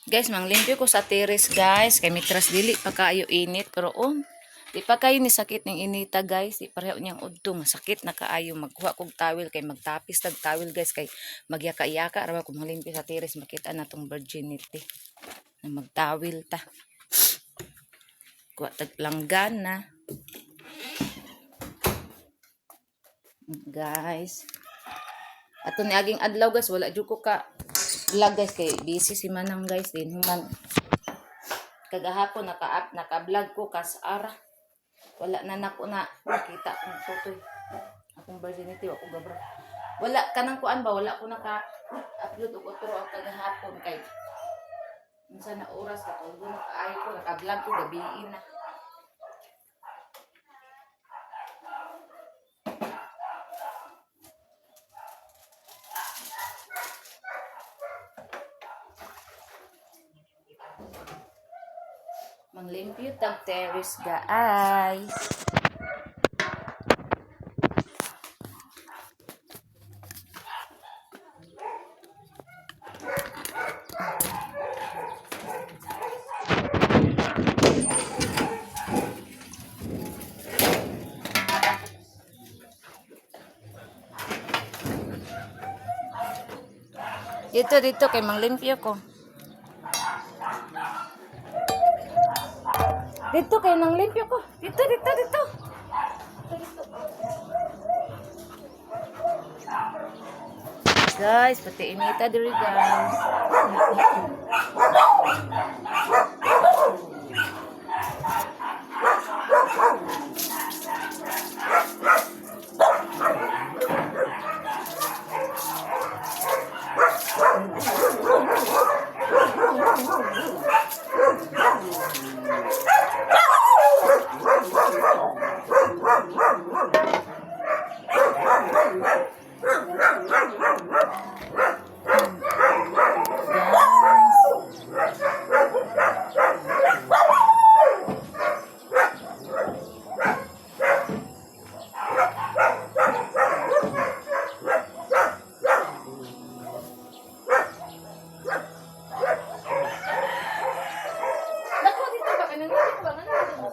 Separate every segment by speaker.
Speaker 1: Guys, manglimpyo ko sa terrace, guys. Kay mitras dili pa kaayo init pero oh, di pa kayo ni sakit ning inita, guys. Di pareho niyang udto nga sakit na kaayo. Magkuha kog tawel kay magtapis tag tawel, guys, kay magyaka-yaka ra ba kung manglimpyo sa terrace, makita na tong virginity na magtawil ta. Kuha tag langgana. Guys. Ato ni aging adlaw, guys, wala jud ko ka vlog, guys, kay busy si Manang, guys, din human kagahapon naka-up naka-vlog ko kas ara. Wala na nako na nakita akong photo. Akong virginity wa ko gabra. Wala kanang kuan ba, wala ko naka upload og otro ang kagahapon kay unsa na oras katulgo na kaayo ko, naka-vlog ko gabiin na. Manglimpyo tag terrace, guys. Dito, dito, kay manglimpyo ko. Dito, kay nang limpyo ko. Dito, dito, dito. Dito, dito. Guys, pati inita diri, guys. Guys. Naku, dito ba? Kanang dito ba? Ano dito?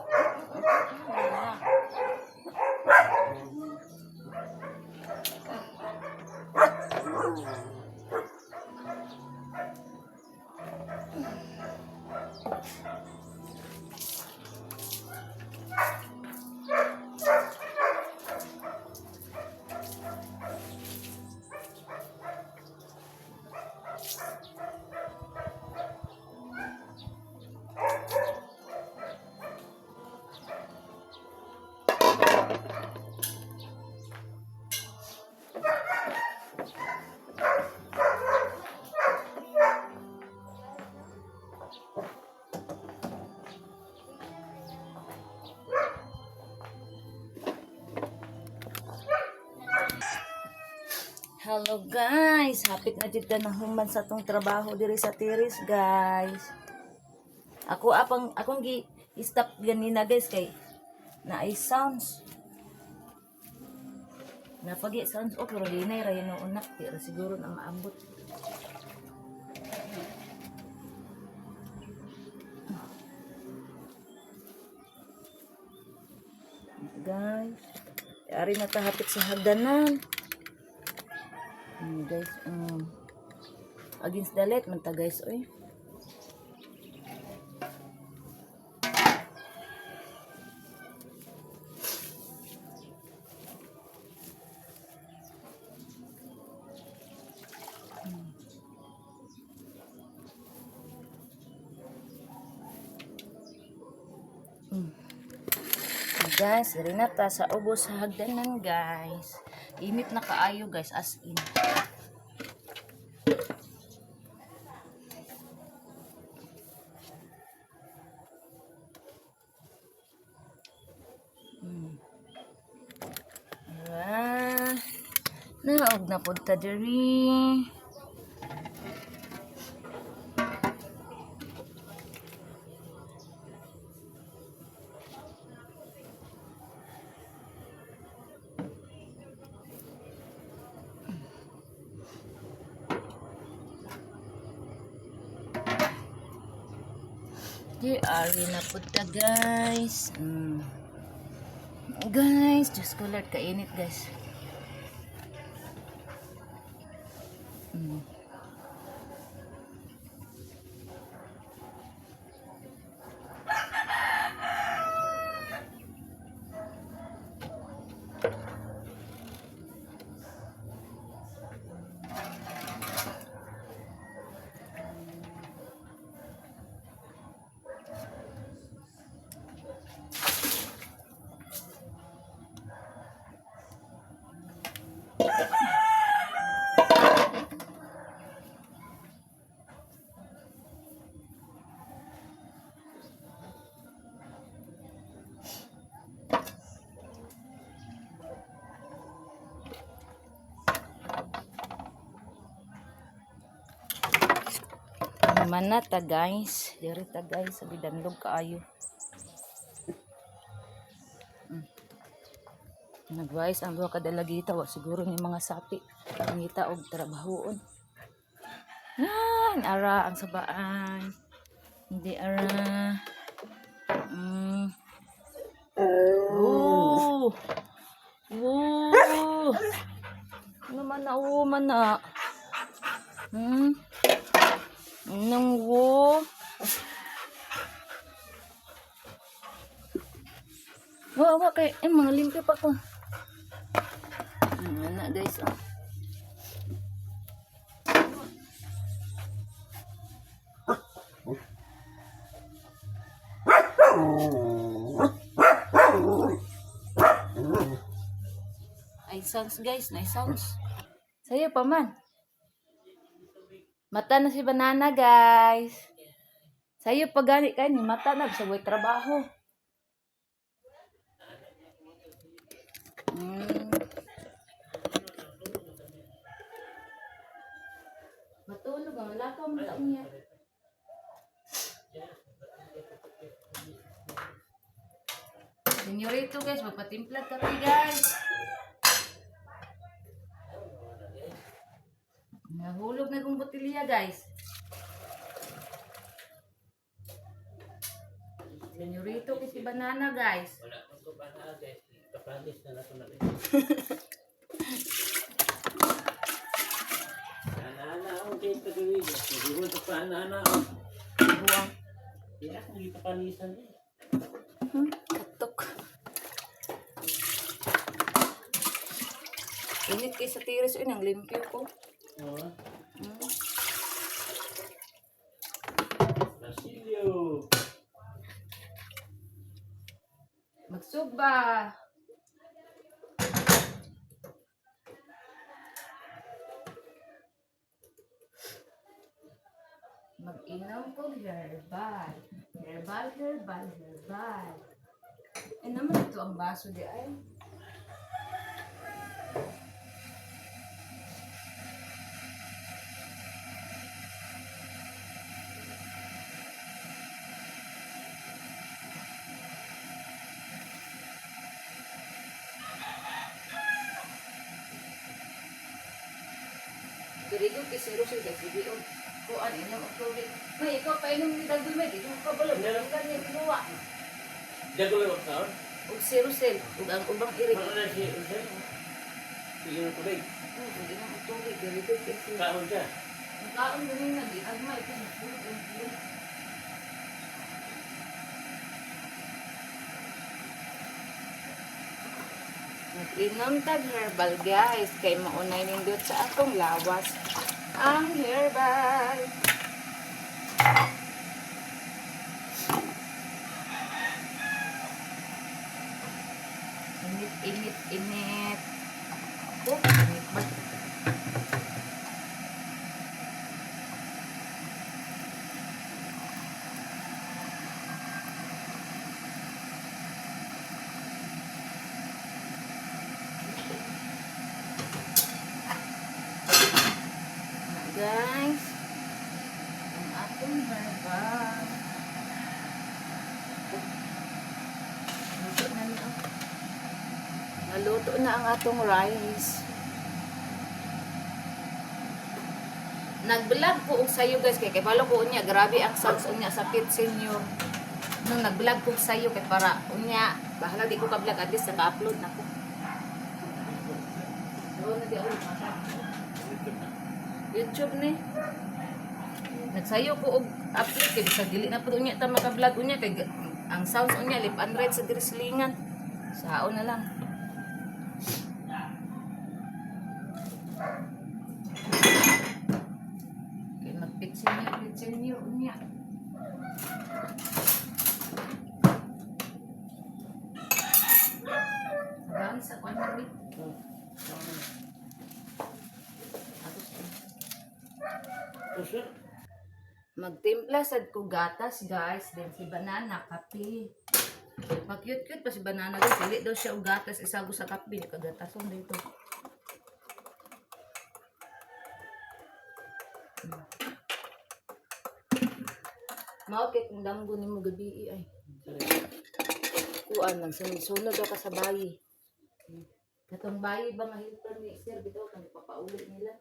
Speaker 1: Hello, guys, hapit na jud ta na human sa atong trabaho diri sa terrace, guys. Ako apang akong gi stop ganina, guys, kay naay sounds. Napagi sounds oh, pero hinay ra hinuon na di ra siguro na maabot. Guys, ari na ta hapit sa hagdanan. Guys, against the light man ta, guys, oy. Guys, diri na ta sa ubos sa hagdanan, guys. Init na kaayo, guys, as in. Ah, naog na pud ta diri. Di ari na pud ta, guys. Guys, Diyos ko Lord, kainit, guys. Mana ta, guys. Diri ta, guys, sabi danlog kaayo. Nagwais ang duha ka dalagita, wa siguro ni mga sapi. Ngita og trabahoon. Yan, ara ang sabaan. Hindi ara. Oh. Oh. Ano man na, oh, man na. Nang wo. Wa wa kay eh, mga limpyo pa ko. Ano na, guys, oh. Ay sounds, guys, na sounds. Sayo pa man. Mata na si banana, guys. Sayo pa gani kay ni mata na sa way trabaho. Matulog ang lakaw mo taon niya. Senyorito, guys, magpatimplag kape, guys. Nahulog na kong botilya, guys. Senyorito kasi banana, guys.
Speaker 2: Wala akong kubana, guys. Kapanis na lang na rin. Ana-ana ako kayo pag-uwi. Nagigol pa pa ana-ana ako.
Speaker 1: Buwang.
Speaker 2: Hindi akong ipapanisan eh.
Speaker 1: Katok. Init kay sa tiris yun, ang limpyo ko.
Speaker 2: Oo.
Speaker 1: Mm.
Speaker 2: Basilio!
Speaker 1: Magsugba. Mag-inom ko herbal. Herbal, herbal, herbal. Eh naman ito ang baso di ay. Dirigo kay si Russell kay sige og kuan inom og tubig. May ikaw pa inom ni Dagul may di mo kabalo. Meron ka niya ginuwa.
Speaker 2: Dagulo ang taon?
Speaker 1: Og si Russell ug ang ubang irig.
Speaker 2: Ano na si Russell? Sige ng tubig.
Speaker 1: Ug inom og tubig dirigo kay si.
Speaker 2: Kaon siya.
Speaker 1: Ang kaon ganin na di agmay kay nagsulod ang ulo. Nag-inom tag herbal, guys, kay maunay nindot sa atong lawas ang herbal. Init, init, init. Oh, init ba? Na, guys, ang atong herbal. Luto na niya. Naluto na ang atong rice. Nag-vlog ko og sayo, guys, kay kabalo ko unya grabe ang sounds unya sa pit senior. Nung nag-vlog ko sa'yo kay para unya, bahala di ko ka-vlog, at least naka-upload na ko. Oo, na di ako YouTube ni. Nagsayo ko og upload kay bisag dili na pud unya ta maka-vlog unya kay ang sounds unya lip and right sa diri silingan. Saon na lang. Kay magpitsin niyo unya. Sabaan sa kuan ni.
Speaker 2: Puso.
Speaker 1: Magtimpla sad ko gatas, guys. Then si banana, kape. Pa-cute-cute pa si banana, guys. Dili daw siya og gatas. Isago sa kape. Kagatason dito. Mao kay kung damgo nimo gabi ay. Kuan nang sunod-sunod daw ka sa bayi. Katong bayi ba nga helper ni sir bitaw kan papauli nila.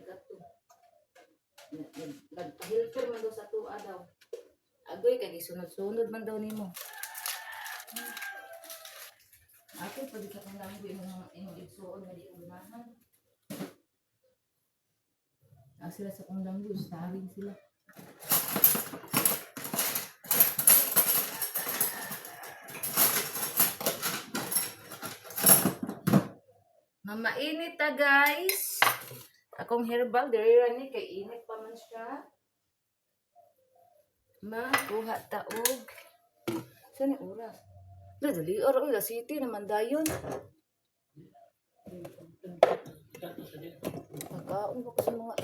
Speaker 1: Kato. Nag-helper man daw sa tuwa daw. Agoy kay gisunod-sunod man daw nimo. Ako pwede ka kung lang imong imong igsuon nga di unahan. Ah, sila sa kong langgo, starring sila. Mamainit ta, guys. Akong herbal diri ra ni kay init pa man siya. Makuha ta og Saan ni oras? Dali, dali, oras, oras, city naman dayon. Pagkaon ba ko sa mga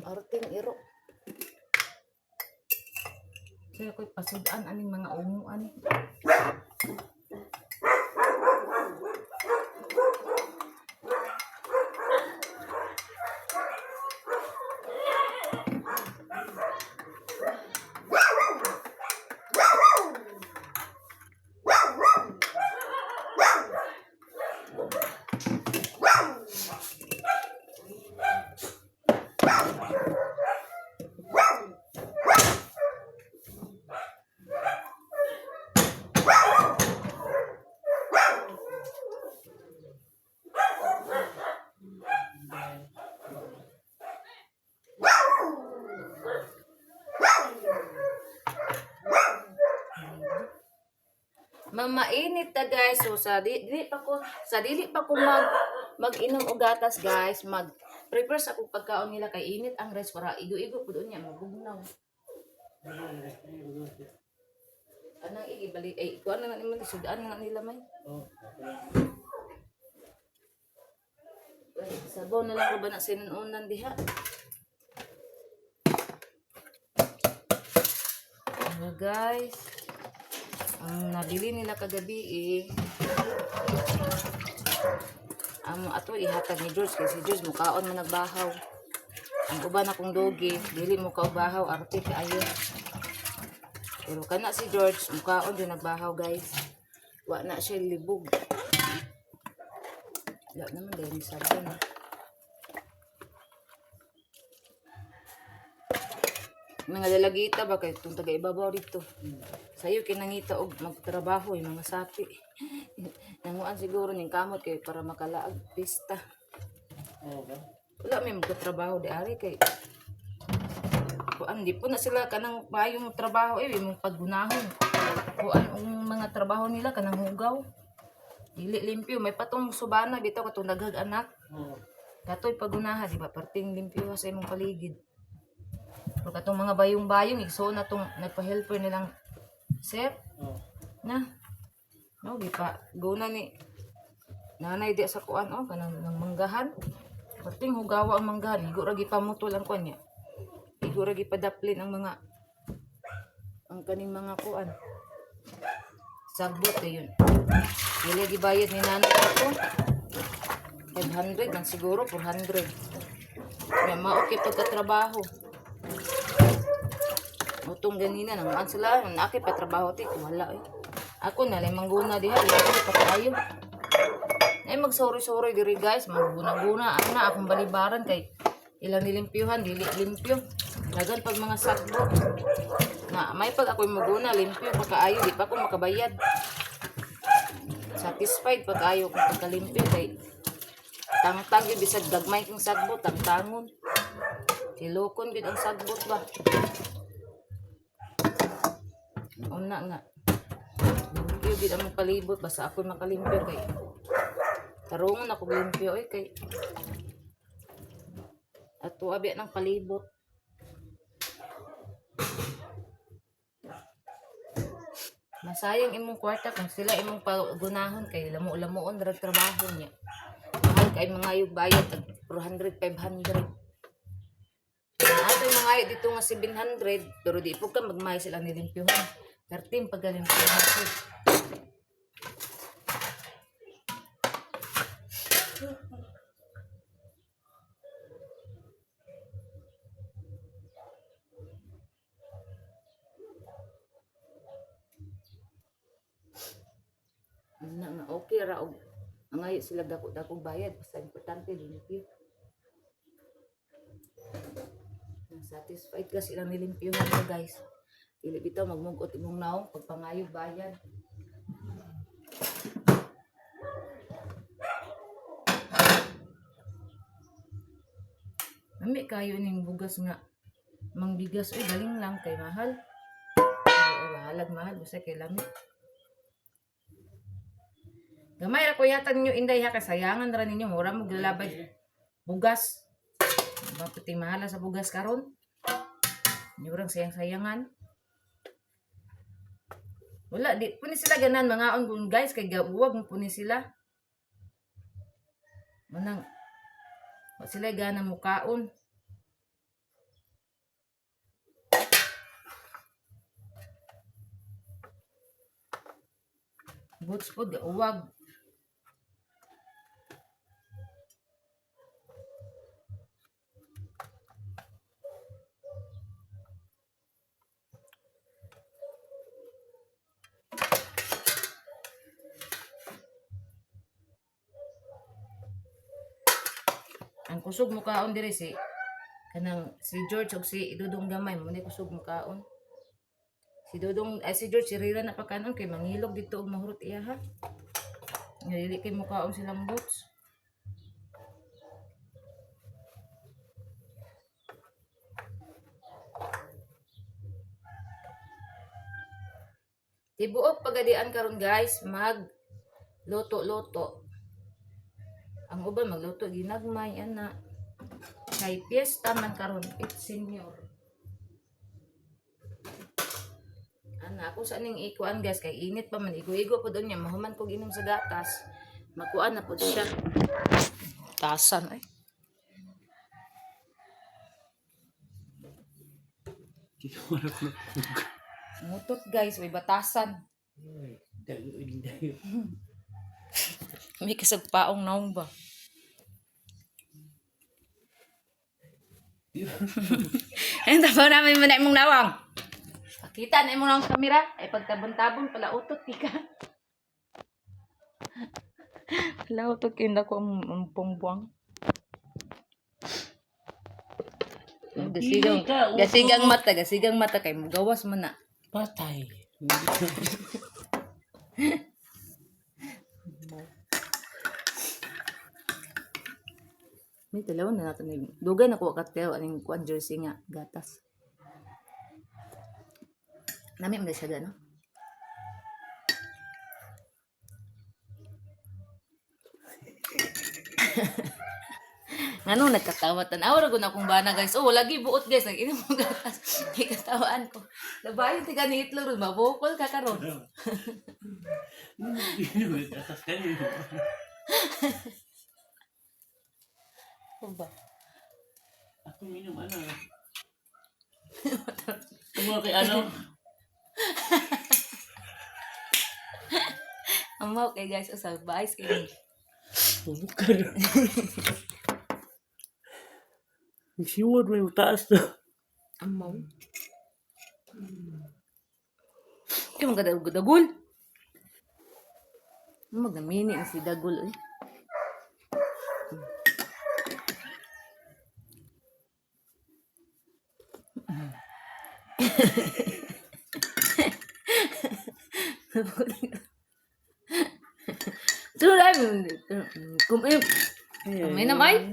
Speaker 1: arting iro. Kaya ko'y pasudan aning mga umuan. Mamainit ta, guys. So sa di, dili pa ko sa dili pa ko mag inom og gatas, guys. Mag prepare sa akong pagkaon nila kay init ang rice para igo-igo pud unya mabugnaw. Anang igi bali ay kuan na nimo, sudan na nila may. Ay, sabaw na lang ko ba na sinuunan diha. Ano, guys? Ang nabili nila kagabi eh. Amo ato ihatag ni George kay si George mukaon man nagbahaw. Ang uban akong dogi, dili mo kaubahaw, arte kaayo. Pero kana si George mukaon jud nagbahaw, guys. Wa na siya libog. Wala naman dahil sabon. Mga lalagita ba kay itong taga ibabaw dito. Sayo kinangita og magtrabaho yung mga sapi. Nanguan siguro ning kamot kay para makalaag pista.
Speaker 2: Oo ba?
Speaker 1: Wala may magkatrabaho di ari kay kuan di po na sila kanang payong trabaho eh imong paggunahon. Kuan ang mga trabaho nila kanang hugaw. Dili limpyo may patong subana bitaw katong daghag anak.
Speaker 2: Oo.
Speaker 1: Katoy pagunaha, di ba? Parting limpyo sa imong paligid. Pero katong mga bayong-bayong, igsuon na tong nagpa-helper nilang sir,
Speaker 2: Oo.
Speaker 1: na. No, di pa. Guna ni nanay di sa kuan oh, kanang nang manggahan. Parting hugawa ang manggahan, igo ra gipamutol ang kuan niya. Igo ra gipadaplin ang mga ang kaning mga kuan. Sagbot eh yun. Dili gibayad ni nanay ako. 500 man siguro, 400. Kaya mao kay pagkatrabaho. Utong ganina nang an sila, naki pa trabaho ti wala eh. Ako na lang mangguna diha, di ako pa kaayo. Ay magsorry-sorry diri, guys, magguna-guna ana akong balibaran kay ilang nilimpyuhan, dili limpyo. Dagan pag mga sakbo. Na may pag ako'y muguna, limpyo pa kaayo, di pa ako makabayad. Satisfied pa kaayo kung pagkalimpyo kay tangtang yun, bisag gagmay kang sagbot, tangtangon. Silokon gid ang sagbot ba. Una nga. Limpyo gid ang palibot basta ako'y makalimpyo kay tarungon ako limpyo oy kay ato abi ng palibot. Masayang imong kwarta kung sila imong pagunahon kay lamo-lamoon ra trabaho niya. Mahal kay mga yung bayad tag 400, 500. Ang ato'y mga dito nga 700 pero di po ka magmay sila nilimpyuhan. 13 pagkalimpyuhan ko. Na nga okay ra og mangayo sila dako-dakong bayad basta importante limpyo. Nang satisfied ka sila nilimpyuhan mo, guys. Dili bitaw magmugot imong naong pagpangayo bayad. Ami kayo ning bugas nga mangbigas oy, galing lang kay mahal. Oo, bahalag mahal basta kay lami. Gamay ra ko yata ninyo inday ha, kasayangan ra ninyo mura mo glalabay bugas. Maputi mahala sa bugas karon. Inyo sayang-sayangan. Wala di puni sila ganan mangaon kun guys kay gauwag mo puni sila. Manang wa sila gana mukaon. Boots po, gauwag. Ang kusog mukaon diri si kanang si George ug si Dudong Gamay mo ni kusog mukaon. Si Dudong ay si George si Rira na pakanon kay mangilog dito og mahurot iya ha. Nga dili kay mukaon silang boots. Tibuok pagadian karon guys, mag luto-luto. Ang uban magluto ginagmay ana. Kay piyesta man karon, it senior. Ana ako sa ning ikuan guys kay init pa man, igo-igo po doon niya mahuman kog inom sa gatas. Makuan na pud siya. Tasan ay.
Speaker 2: Kinuha ko na.
Speaker 1: Mutot guys, may batasan.
Speaker 2: Ay, dayo, dayo.
Speaker 1: May kasagpaong naong ba? Ayun, tabaw namin muna imong nawang. Pakita na imong nawang sa kamera. Ay, pagtabon-tabon, pala utot, tika. Pala utot, kinda ko ang pongbuang. Gasigang,
Speaker 2: Hindi ka, utot.
Speaker 1: gasigang mata kay mugawas man na.
Speaker 2: Patay.
Speaker 1: May dalawa na natin yung dugay na kuha ka aning kuan jersey nga gatas. Nami man siya gano. Ngano nagkatawa tan awra gud akong bana guys. Oh, lagi buot guys, nag-inom og gatas. Kikatawaan ko. Labayon ti gani itlog ron, mabukol ka karon.
Speaker 2: Atas kayo.
Speaker 1: Ano ba?
Speaker 2: Ako minom ano. Tungkol kay ano?
Speaker 1: Amaw kay guys usab bays kay.
Speaker 2: Bukar. Siwod may mataas na.
Speaker 1: Amaw. Kay mga dagol. Magamini ang si Dagol eh. Tulay. Kumain. Kumain na may.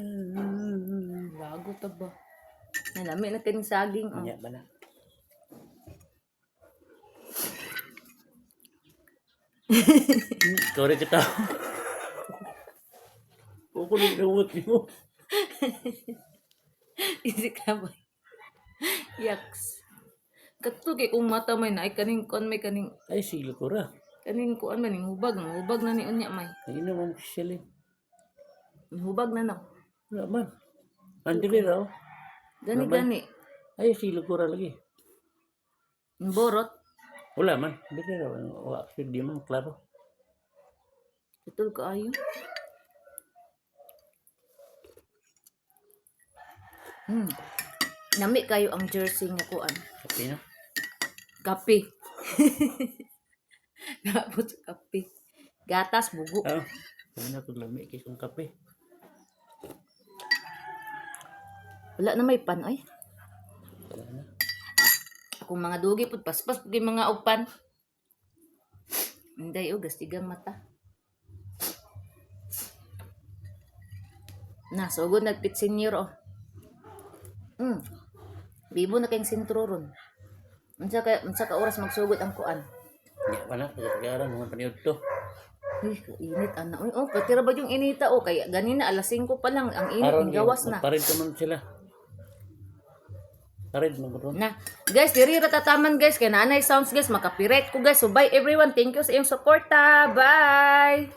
Speaker 1: Bago ta ba? Nalami na kaning saging. Oh.
Speaker 2: Nya ba na? Sorry kita. Huwag ko nang gawat mo.
Speaker 1: Easy ka ba? Yaks. Kato kay kung mata may na ay kaning kuan may kaning
Speaker 2: Ay, silo ko ra.
Speaker 1: kaning kuan man ning hubag, ang hubag na ni unya may.
Speaker 2: Ay, naman sila.
Speaker 1: Ning hubag na no.
Speaker 2: Wala man. Andili raw.
Speaker 1: Gani gani.
Speaker 2: Ay, silo ko ra lagi.
Speaker 1: Ning borot.
Speaker 2: Wala man. Dili raw. Wala, actually, di man klaro.
Speaker 1: Katul kaayo. Nami kayo ang jersey nga kuan.
Speaker 2: Okay na.
Speaker 1: Kape. Napot sa kape. Gatas bugo.
Speaker 2: Ah, sabi na kung lami kay kong kape.
Speaker 1: Wala na may pan ay.
Speaker 2: Wala na.
Speaker 1: Akong mga dugi pud paspas pud yung mga upan. Inday oh, gastigang mata. Na, sugod nagpit senior oh. Bibo na kayong sentro ron. Unsa ka oras magsugod ang kuan?
Speaker 2: Hindi pa na. Pagkagaran, mga paniod to.
Speaker 1: Uy, init ana. Uy, oh, patira ba yung inita oh kaya ganina alas 5 pa lang ang init, ang gawas na.
Speaker 2: Parid ka man sila. Parid mo bro.
Speaker 1: Na. Guys, diri ra tataman guys kay naanay sounds guys, makapiret ko guys. So bye everyone. Thank you sa iyong suporta. Bye.